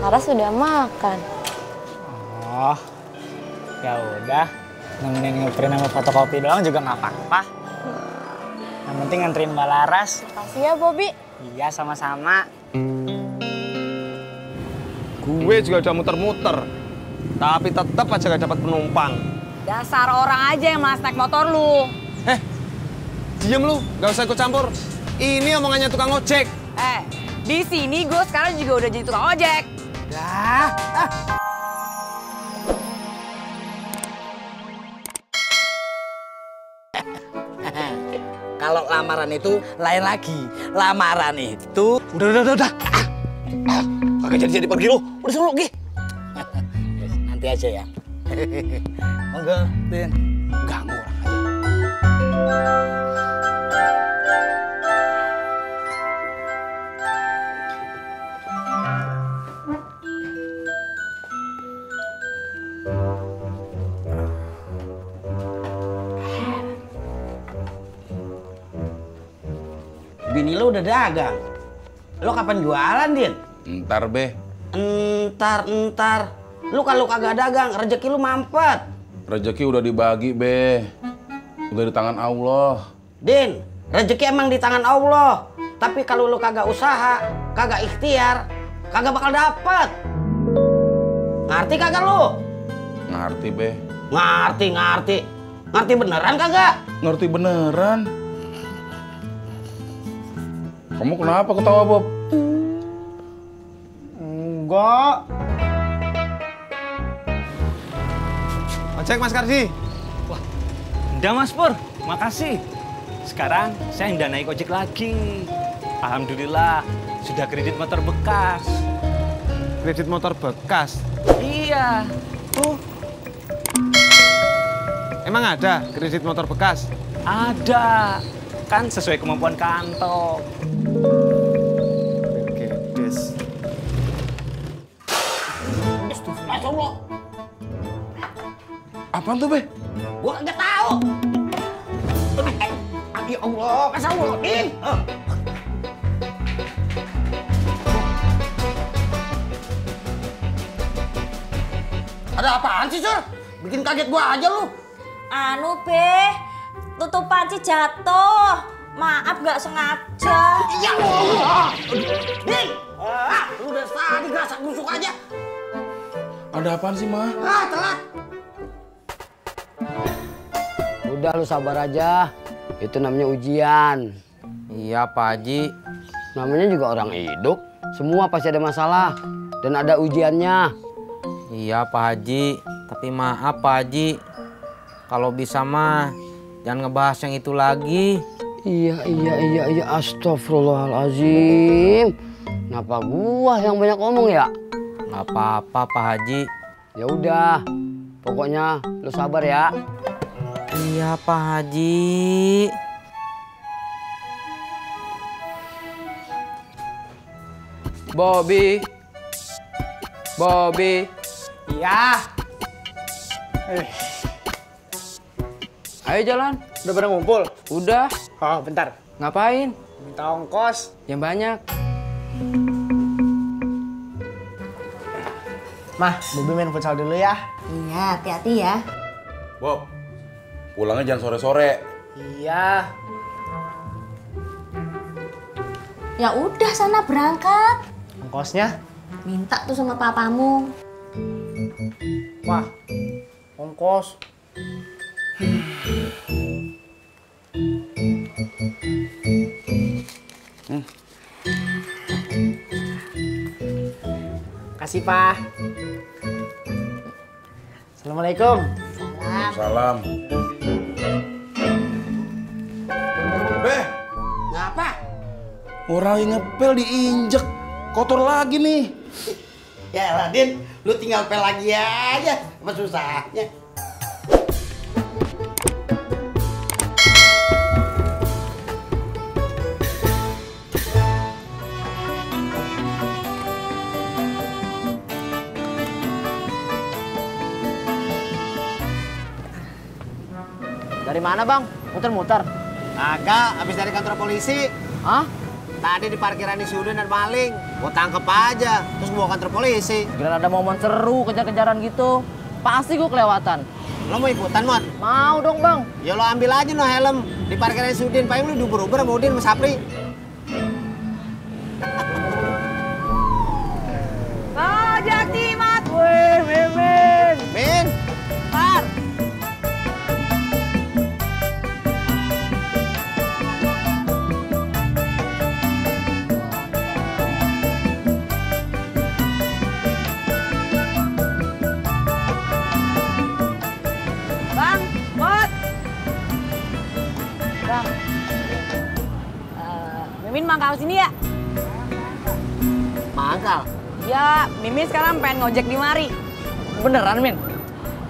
Laras sudah makan. Oh, ya udah. Nemenin ngeprint sama fotokopi doang juga nggak apa-apa. Yang penting nganterin Mbak Laras. Makasih ya, Bobby. Iya, sama-sama. Gue juga udah muter-muter, tapi tetap aja gak dapat penumpang. Dasar orang aja yang malas naik motor lu. Diem lu, gak usah ikut campur. Ini omongannya tukang ojek. Di sini gue sekarang juga udah jadi tukang ojek. Kalau lamaran itu lain lagi. Lamaran itu Udah. Kagak jadi pergi lu. Udah suruh Gi. nanti aja ya. Enggak, Din. Ganggu orang aja. Bini lu udah dagang. Lu kapan jualan, Din? Ntar, Be. Entar. Lu kalau kagak dagang, rezeki lu mampet. Rezeki udah dibagi, Be. Udah di tangan Allah. Din, rezeki emang di tangan Allah. Tapi kalau lu kagak usaha, kagak ikhtiar, kagak bakal dapet. Ngerti kagak lu? Ngerti, Be. Ngerti. Ngerti beneran kagak? Ngerti beneran. Kamu kenapa ketawa, Bob? Enggak. Ojek, Mas Kardi. Udah, Mas Pur. Makasih. Sekarang saya nggak naik ojek lagi. Alhamdulillah, sudah kredit motor bekas. Kredit motor bekas. Iya. Tuh. Emang ada kredit motor bekas? Ada. Kan sesuai kemampuan kantong. Gedes. Astagfirullah. Apaan tuh, Be? Gua kagak tahu. Ya Allah, kasih Allah, Din. Ada apaan sih, Sur? Bikin kaget gua aja lu. Anu Be, tutup panci jatuh. Maaf gak sengaja. Ya Allah. Din, lu udah tadi gerasak busuk aja. Ada apaan sih, Ma? Telat. Udah lu sabar aja. Itu namanya ujian. Iya, Pak Haji. Namanya juga orang hidup. Semua pasti ada masalah dan ada ujiannya. Iya, Pak Haji. Tapi maaf, Pak Haji. Kalau bisa mah jangan ngebahas yang itu lagi. Iya. Astagfirullahaladzim. Kenapa gua yang banyak ngomong ya? Nggak apa-apa, Pak Haji. Ya udah. Pokoknya lu sabar ya. Iya, Pak Haji. Bobby. Iya. Ayo jalan. Udah pada ngumpul? Udah. Oh, bentar. Ngapain? Minta ongkos. Yang banyak. Mah, Bobi main futsal dulu ya. Iya, hati-hati ya. Bob, pulangnya jangan sore-sore. Iya. Ya udah sana berangkat. Ongkosnya? Minta tuh sama papamu. Wah, ongkos. Kasih, Pak. Assalamualaikum. Salam. Be, Ngapa? orang yang ngepel diinjek. Kotor lagi nih. Ya elah, Din, lu tinggal pel lagi aja. Apa susahnya? Dari mana, Bang? Muter-muter. Agak, habis dari kantor polisi. Hah? Tadi di parkiran si Udin dan maling. Gua tangkep aja, terus bawa kantor polisi. Kira ada momen seru kejar-kejaran gitu. Pasti gue kelewatan. Lo mau ikutan, Mot? Mau dong, Bang. Ya lo ambil aja no helm. Di parkiran si Udin, paling lu diuber-uber sama Udin sama Sapri. Ojek Cimat. Wih, Mimin. Min, Par. Bang, Mot. Bang. Mimin mangkal sini ya? mangkal. Ya, Mimin sekarang pengen ngojek di mari. Beneran, Min?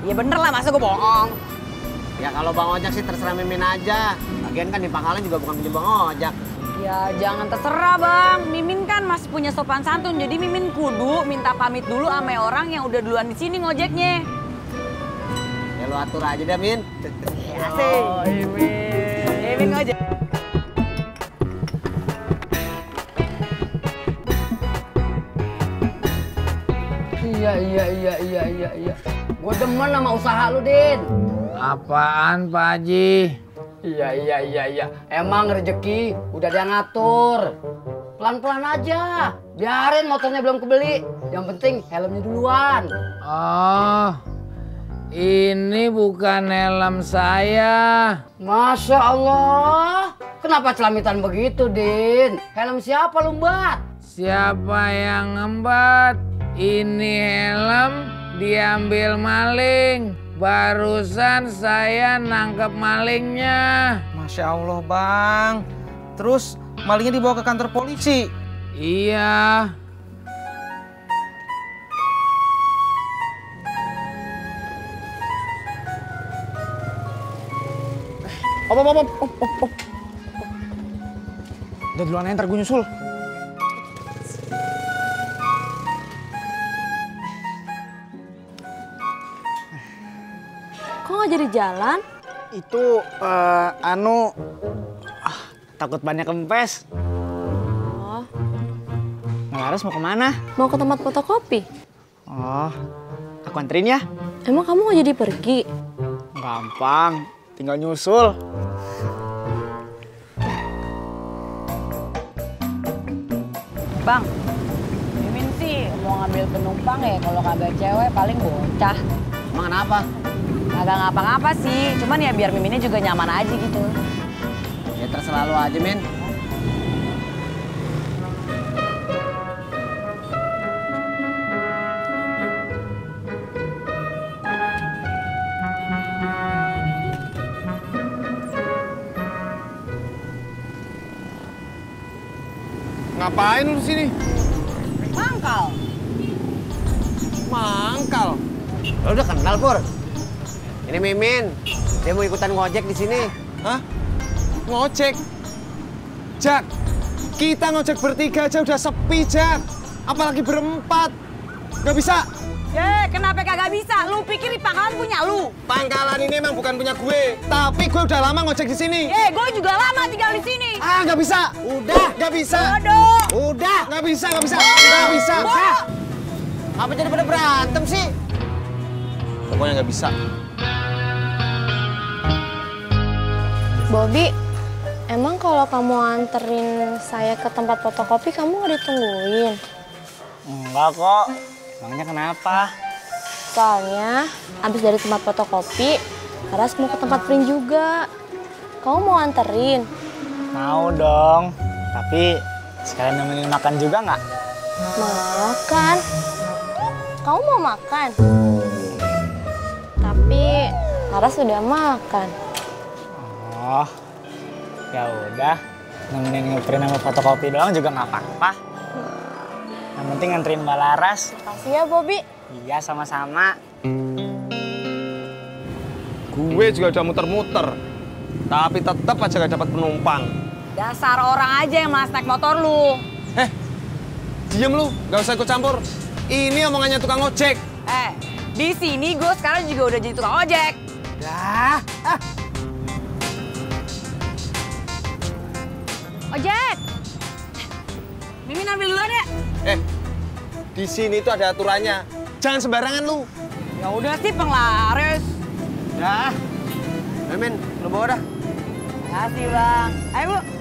Ya bener lah, masa gue bohong. Ya kalau Bang Ojek sih terserah Mimin aja. Lagian kan di pangkalan juga bukan punya Bang Ojek. Ya jangan terserah bang, Mimin kan masih punya sopan santun, jadi Mimin kudu minta pamit dulu sama orang yang udah duluan di sini ngojeknya. Ya lu atur aja dah, Min. Asik. Oh, Mimin ngojek. Iya. Gue demen sama usaha lu, Din. Apaan, Pak Haji? Iya. Emang rezeki udah dia ngatur. Pelan-pelan aja. Biarin motornya belum kebeli. Yang penting helmnya duluan. Oh, ini bukan helm saya. Masya Allah. Kenapa celamitan begitu, Din? Helm siapa lu, Mbak? Siapa yang ngembat? Ini helm diambil maling. Barusan saya nangkep malingnya. Masya Allah, Bang. Terus malingnya dibawa ke kantor polisi? Iya. Op. Udah duluan aja, ntar gue nyusul. Kok nggak jadi jalan? Itu, takut banyak kempes. Oh, Laras mau kemana? mau ke tempat fotokopi. Oh, aku anterin ya. Emang kamu nggak jadi pergi? Gampang, tinggal nyusul. Bang, Mimin sih mau ngambil penumpang ya, kalau kagak cewek paling bocah. Emang kenapa? Kagak ngapa-ngapa sih, cuman ya biar Miminnya juga nyaman aja gitu. Ya terserah lu aja, Min. Ngapain lu di sini? Mangkal. Mangkal. Lu udah kenal, Pur? Ini Mimin. Dia mau ikutan ngojek di sini. Hah? Ngojek? Jak, kita ngojek bertiga aja udah sepi, Jak. Apalagi berempat. Gak bisa. Kenapa kagak bisa? Lu pikir di pangkalan punya lu? Pangkalan ini emang bukan punya gue. Tapi gue udah lama ngojek di sini. Gue juga lama tinggal di sini. Ah, gak bisa. Udah, gak bisa. Aduh. Udah, gak bisa. Gak bisa. Apa jadi pada berantem sih? Pokoknya gak bisa. Bobby, emang kalau kamu anterin saya ke tempat fotokopi, kamu nggak ditungguin? Enggak kok. Emangnya kenapa? Soalnya abis dari tempat fotokopi, Laras mau ke tempat print juga. Kamu mau anterin? Mau dong. Tapi sekalian nemenin makan juga nggak? Makan? Kamu mau makan? Tapi Laras sudah makan. Oh, ya udah. Nemenin ngeprint sama fotokopi doang juga nggak apa-apa. Yang penting nganterin Mbak Laras. Makasih ya, Bobby. Iya, sama-sama. Gue juga udah muter-muter. Tapi tetap aja gak dapat penumpang. Dasar orang aja yang malas naik motor lu. Diem lu, gak usah ikut campur. Ini omongannya tukang ojek. Di sini gue sekarang juga udah jadi tukang ojek. Dah. Ojek. Di sini tuh ada aturannya. Jangan sembarangan lu. Ya udah sih penglaris. Dah. Amin, lu bawa dah. Makasih bang. Ayo bu.